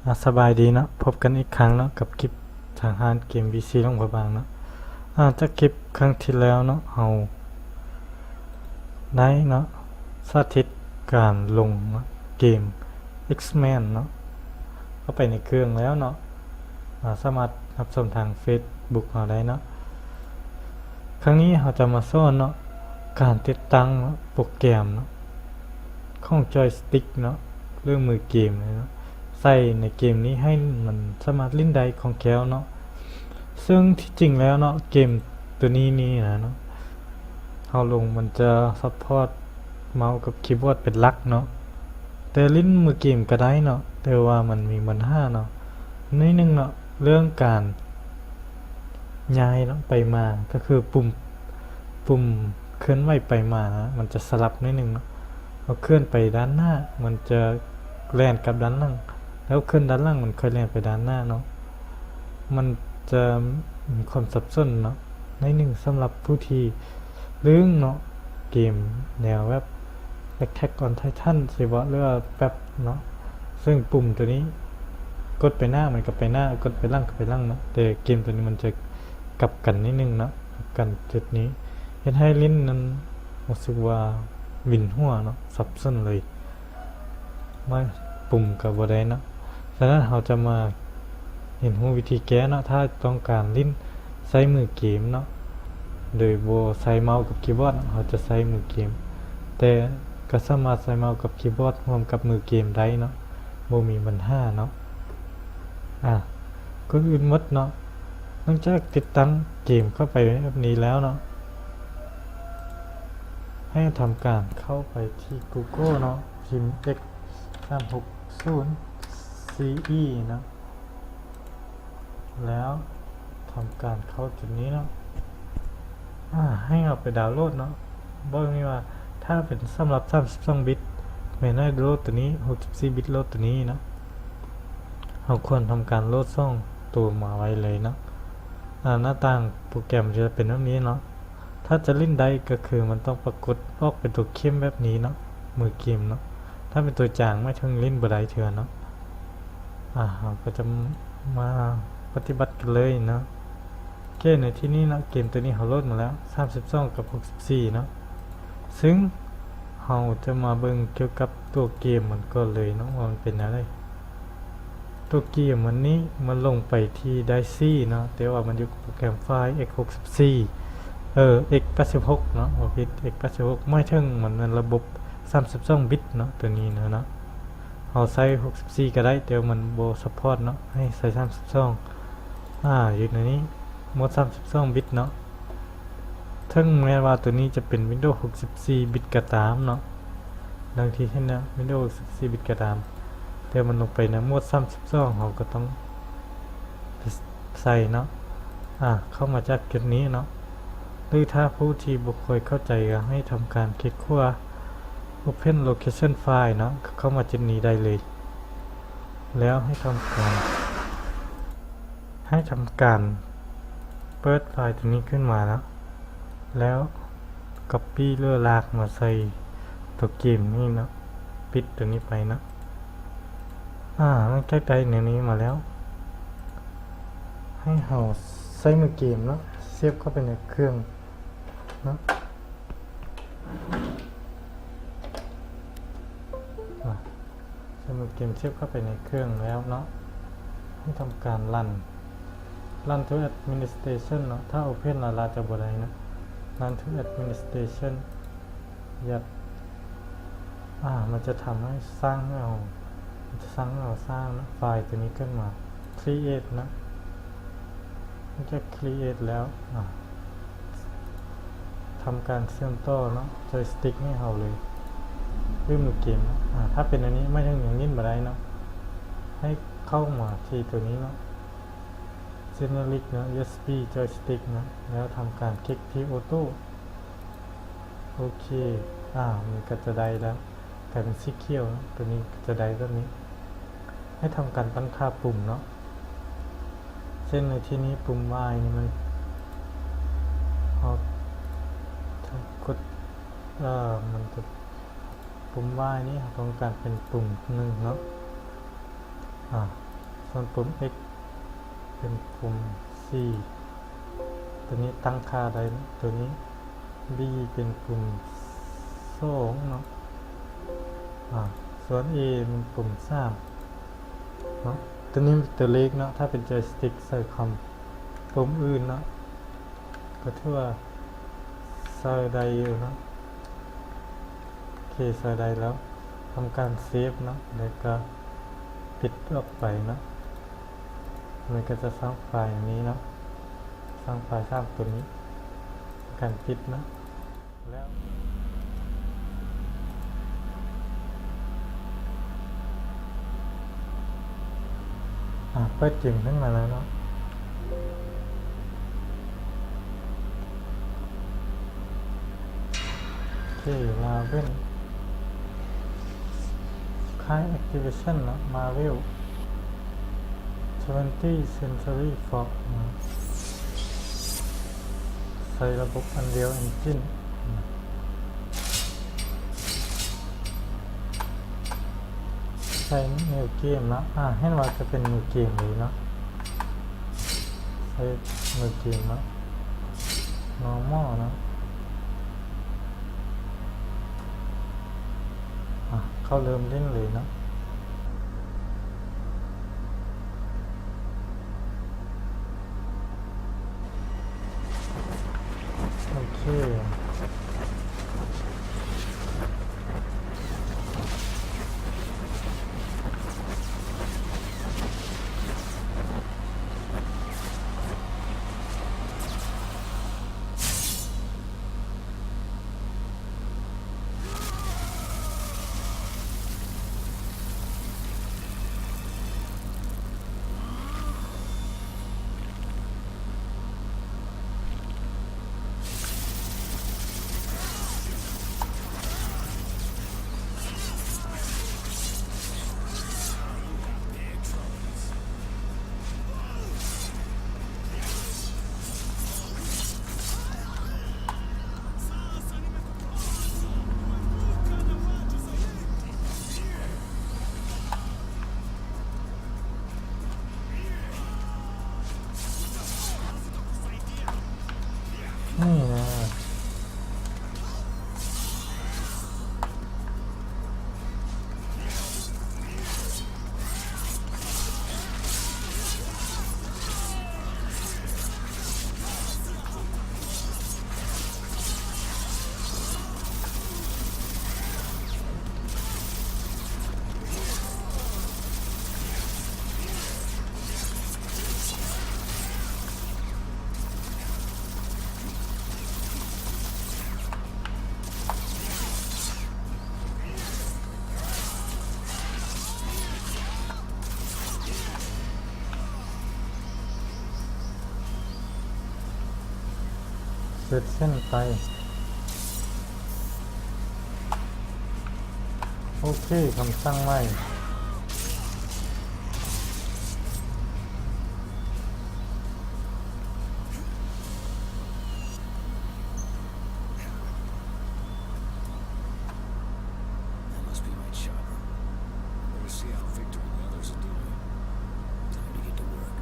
ອາ ສະບາຍດີເນາະ, ພົບກັນອີກຄັ້ງເນາະ ກັບຄລິບທາງຮ້ານເກມ ວີຊີ ຫຼວງພະບາງເນາະ. ອາ ຈາກຄລິບຄັ້ງທີ່ແລ້ວເນາະ ເຮົາໄດ້ເນາະ ສາທິດການລົງເກມ X-Men ເນາະ ເຂົ້າໄປໃນເຄື່ອງແລ້ວເນາະ. ອາ ສາມາດຮັບຊົມທາງເຟສບຸກເຮົາໄດ້ເນາະ. ຄັ້ງນີ້ເຮົາຈະມາສອນເນາະ ການຕິດຕັ້ງໂປຣແກຣມເນາະ ຂອງຈອຍສະຕິກເນາະ ຫຼືມືເກມເນາະ ໃສ່ໃນເກມນີ້ໃຫ້ມັນສາມາດຫຼິ້ນໄດ້ຄ່ອງແຄ້ວເນາະ. ເຊິ່ງທີ່ຈິງແລ້ວເນາະ ເກມໂຕນີ້ນີ້ນະເນາະ ເຮົາລົງມັນຈະຊັບພອດເມົາກັບຄີບອດເປັນຫຼັກເນາະ, ແຕ່ຫຼິ້ນມືເກມກໍໄດ້ເນາະ ແຕ່ວ່າມັນມີບັນຫາເນາະ ໜ້ອຍໜຶ່ງເນາະ ເລື່ອງການຍ້າຍເນາະ ໄປມາ ກໍຄືປຸ່ມ ປຸ່ມເຄື່ອນໄຫວໄປມານະ ມັນຈະສະຫຼັບໜ້ອຍໜຶ່ງເນາະ. ເຮົາເຄື່ອນໄປດ້ານໜ້າ ມັນຈະແລ່ນກັບດ້ານຫຼັງ, ແລ້ວເຄື່ອນດ້ານຫຼັງ ມັນຄ່ອຍແລ່ນໄປດ້ານໜ້າເນາະ. ມັນຈະມີຄວາມສັບສົນເນາະ ໜ້ອຍໜຶ່ງ ສຳລັບຜູ້ທີ່ລຶ້ງເນາະ ເກມແນວແບບ Attack on Titan ຊິເວົ້າ ຫຼືວ່າ แฟลช ເນາະ. ເຊິ່ງປຸ່ມໂຕນີ້ ກົດໄປໜ້າມັນກໍໄປໜ້າ ກົດໄປຫຼັງກໍໄປຫຼັງເນາະ, ແຕ່ເກມໂຕນີ້ມັນຈະກັບກັນໜ້ອຍໜຶ່ງເນາະ, ກັບກັນຈຸດນີ້ ເຮັດໃຫ້ຫຼິ້ນນັ້ນຮູ້ສຶກວ່າວິນຫົວເນາະ ສັບສົນເລີຍ. ມາປຸ່ມກໍບໍ່ໄດ້ເນາະ. ສະນັ້ນເຮົາຈະມາຮຽນຮູ້ວິທີແກ້ເນາະ, ຖ້າຕ້ອງການຫຼິ້ນໃຊ້ມືເກມເນາະ ໂດຍບໍ່ໃຊ້ເມົາກັບຄີບອດເນາະ, ເຮົາຈະໃຊ້ມືເກມ ແຕ່ກໍສາມາດໃຊ້ເມົາກັບຄີບອດຮ່ວມກັບມືເກມໄດ້ເນາະ, ບໍ່ມີບັນຫາເນາະ. ອາ ກ່ອນອື່ນໝົດເນາະ, ຫຼັງຈາກຕິດຕັ້ງເກມເຂົ້າໄປແບບນີ້ແລ້ວເນາະ, ໃຫ້ທຳການເຂົ້າໄປທີ່ Google ເນາະ, ພິມ X ສາມຫົກສູນ ຊີອີ ເນາະ ແລ້ວທຳການເຂົ້າຈຸດນີ້ເນາະ. ອາ ໃຫ້ເຮົາໄປດາວໂຫຼດເນາະ, ບອກນີ້ວ່າຖ້າເປັນສຳລັບສາມສິບສອງບິດ ແມ່ນໃຫ້ໂຫຼດໂຕນີ້, ຫົກສິບສີ່ບິດໂຫຼດໂຕນີ້ເນາະ. ເຮົາຄວນທຳການໂຫຼດສອງໂຕມາໄວ້ເລີຍເນາະ. ອາ ໜ້າຕ່າງໂປຣແກຣມຈະເປັນແບບນີ້ເນາະ. ຖ້າຈະຫຼິ້ນໄດ້ກໍຄືມັນຕ້ອງປາກົດອອກເປັນຕົວເຂັ້ມແບບນີ້ເນາະ, ມືເກມເນາະ. ຖ້າເປັນຕົວຈາງ ໝາຍເຖິງຫຼິ້ນບໍ່ໄດ້ເທື່ອເນາະ. ອາ ເຮົາກໍຈະມາປະຕິບັດກັນເລີຍເນາະ. ໂອເຄ ໃນທີ່ນີ້ເນາະ, ເກມໂຕນີ້ເຮົາໂຫຼດມາແລ້ວ ສາມສິບສອງກັບຫົກສິບສີ່ເນາະ. ຊຶ່ງເຮົາຈະມາເບິ່ງກ່ຽວກັບຕົວເກມມັນກ່ອນເລີຍເນາະ ວ່າມັນເປັນແນວໃດ. ຕົວເກມມັນນີ້ມັນລົງໄປທີ່ໄດຊີເນາະ, ແຕ່ວ່າມັນຢູ່ໂປຣແກຣມໄຟລ໌ ເອັກ ຫົກສິບສີ່ ເອີ ເອັກ ແປດສິບຫົກເນາະ, ບໍ່ຜິດ ເອັກ ແປດສິບຫົກ ໝາຍເຖິງມັນແມ່ນລະບົບສາມສິບສອງບິດເນາະ ຕົວນີ້ນະເນາະ. ເຮົາໃຊ້ຫົກສິບສີ່ກໍໄດ້ ແຕ່ວ່າມັນບໍ່ຊັບພອດເນາະ ໃຫ້ໃຊ້ສາມສິບສອງ. ອາ ຢູ່ໃນນີ້ ໂໝດສາມສິບສອງບິດເນາະ. ເຖິງແມ່ນວ່າໂຕນີ້ຈະເປັນວິນໂດຫົກສິບສີ່ບິດກໍຕາມເນາະ, ດັ່ງທີ່ເຫັນນະ ວິນໂດຫົກສິບສີ່ບິດກໍຕາມ, ແຕ່ມັນລົງໄປໃນໂໝດສາມສິບສອງ ເຮົາກໍຕ້ອງໃສ່ເນາະ. ອາ ເຂົ້າມາຈາກຈຸດນີ້ເນາະ, ຫຼືຖ້າຜູ້ທີ່ບໍ່ຄ່ອຍເຂົ້າໃຈກໍໃຫ້ທຳການຄລິກຂວາ Open Location File ເນາະ, ເຂົ້າມາຈຸດນີ້ໄດ້ເລີຍ. ແລ້ວໃຫ້ທຳການ ໃຫ້ທຳການເປີດໄຟລ໌ຕົວນີ້ຂຶ້ນມາເນາະ, ແລ້ວກັອບປີ້ ຫຼືລາກມາໃສ່ຕົວເກມນີ້ເນາະ, ປິດຕົວນີ້ໄປເນາະ. ອາ ຫຼັງຈາກໄດ້ແນວນີ້ມາແລ້ວ ໃຫ້ເຮົາໃຊ້ມືເກມເນາະ ສຽບເຂົ້າໄປໃນເຄື່ອງເນາະ. ອາ ສະໝຸດເກມສຽບເຂົ້າໄປໃນເຄື່ອງແລ້ວເນາະ, ໃຫ້ທຳການ Run Run to Administration ເນາະ, ຖ້າ Open ລະລະຈະບໍ່ໄດ້ເນາະ. Run to Administration ຍັດ ອາ ມັນຈະທຳໃຫ້ສ້າງໃຫ້ເຮົາ ມັນຈະສັ່ງໃຫ້ເຮົາສ້າງເນາະ ໄຟລ໌ຕົວນີ້ຂຶ້ນມາ Create ເນາະ. ຫຼັງຈາກ Create ແລ້ວ ອາ ທຳການເຊື່ອມຕໍ່ເນາະ ຈອຍສະຕິກໃຫ້ເຮົາເລີຍ ຫຼືມືເກມເນາະ. ອາ ຖ້າເປັນອັນນີ້ ໝາຍເຖິງຍັງຫຼິ້ນບໍ່ໄດ້ເນາະ, ໃຫ້ເຂົ້າມາທີ່ຕົວນີ້ເນາະ Generic ເນາະ ຢູເອັສບີ Joystick ເນາະ, ແລ້ວທຳການຄລິກທີ່ Auto. ໂອເຄ ອາ ມັນກໍຈະໄດ້ແລ້ວ ກາຍເປັນສີຂຽວເນາະ, ຕົວນີ້ກໍຈະໄດ້ແບບນີ້. ໃຫ້ທຳການຕັ້ງຄ່າປຸ່ມເນາະ, ເຊັ່ນໃນທີ່ນີ້ປຸ່ມ Y ນີ້ມັນ ເຮົາກົດ ເອີ ມັນຈະ ປຸ່ມ Y ນີ້ເຮົາຕ້ອງການເປັນປຸ່ມໜຶ່ງເນາະ. ອາ ສ່ວນປຸ່ມ X ເປັນປຸ່ມສີ່ ຕົວນີ້ຕັ້ງຄ່າໄດ້ເນາະ ຕົວນີ້ B ເປັນປຸ່ມສອງເນາະ ອາ ສ່ວນ A ເປັນປຸ່ມສາມເນາະ ຕົວນີ້ເປັນຕົວເລກເນາະ ຖ້າເປັນຈອຍສະຕິກໃສ່ຄອມ ປຸ່ມອື່ນເນາະ ກໍຖືວ່າໃຊ້ໄດ້ຢູ່ເນາະ ໂອເຄ ໃຊ້ໄດ້ແລ້ວ ທຳການເຊບເນາະ ແລ້ວກໍປິດອອກໄປເນາະ ມັນກໍຈະສ້າງໄຟລ໌ນີ້ເນາະ ສ້າງໄຟລ໌ສາມຕົວນີ້ ທຳການປິດເນາະ ແລ້ວ ອາ ເປີດເກມຂຶ້ນມາແລ້ວເນາະ ໂອເຄ Raven ຄ້າຍ Activision ເນາະ Marvel Twentieth Century Fox ເນາະ ໃຊ້ລະບົບ Unreal Engine ໃຊ້ New Game ເນາະ ອາ ເຫັນວ່າຈະເປັນ New Game ເລີຍເນາະ ໃຊ້ New Game ເນາະ Normal ເນາະ ອາ ເຂົ້າເລີ່ມຫຼິ້ນເລີຍເນາະ ໂອເຄ ນີ້ນະ ເສັດເສັ້ນໄຕ. ໂອເຄ, ຄຳສັ່ງໃໝ່. That must be my chopper. Better see how Victor and the others are doing. Time to get to work.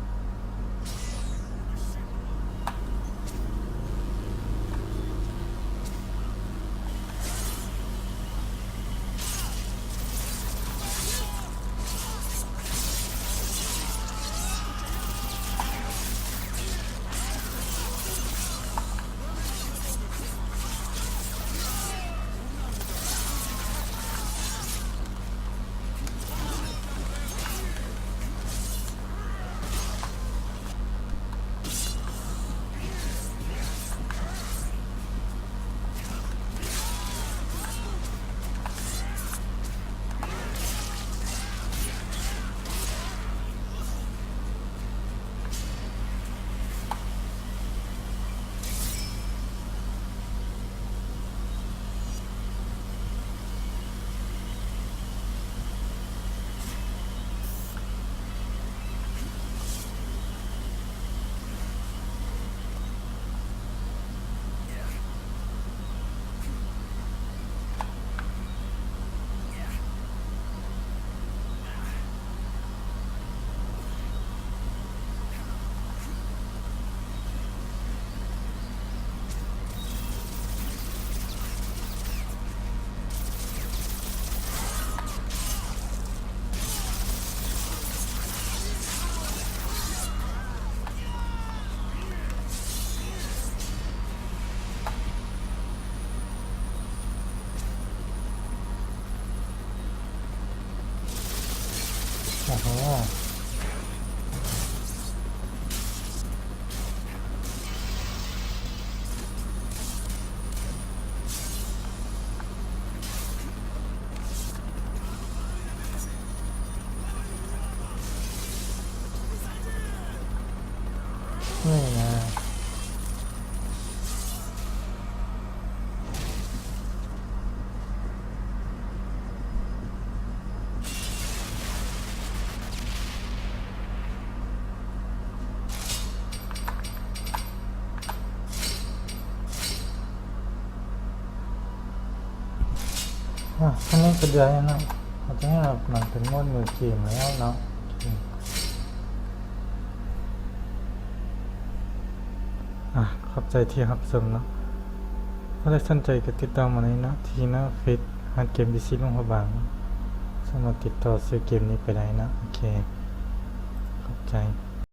ເ ໂອ້ໂຫ ນີ້ນະ. ອາ ອັນນີ້ກະເດືອນແລ້ວເນາະ ເຮົາຈະໃຫ້ມັນເປັນໂໝດມືເກມແລ້ວເນາະ. ອາ ຂອບໃຈທີ່ຮັບຊົມເນາະ. ຜູ້ໃດສົນໃຈກະຕິດຕໍ່ມາໄດ້ເນາະ ທີ່ໜ້າເຟສ ຮ້ານເກມພີຊີຫຼວງພະບາງ ສາມາດຕິດຕໍ່ຊື້ເກມນີ້ໄປໄດ້ເນາະ. ໂອເຄ ຂອບໃຈ.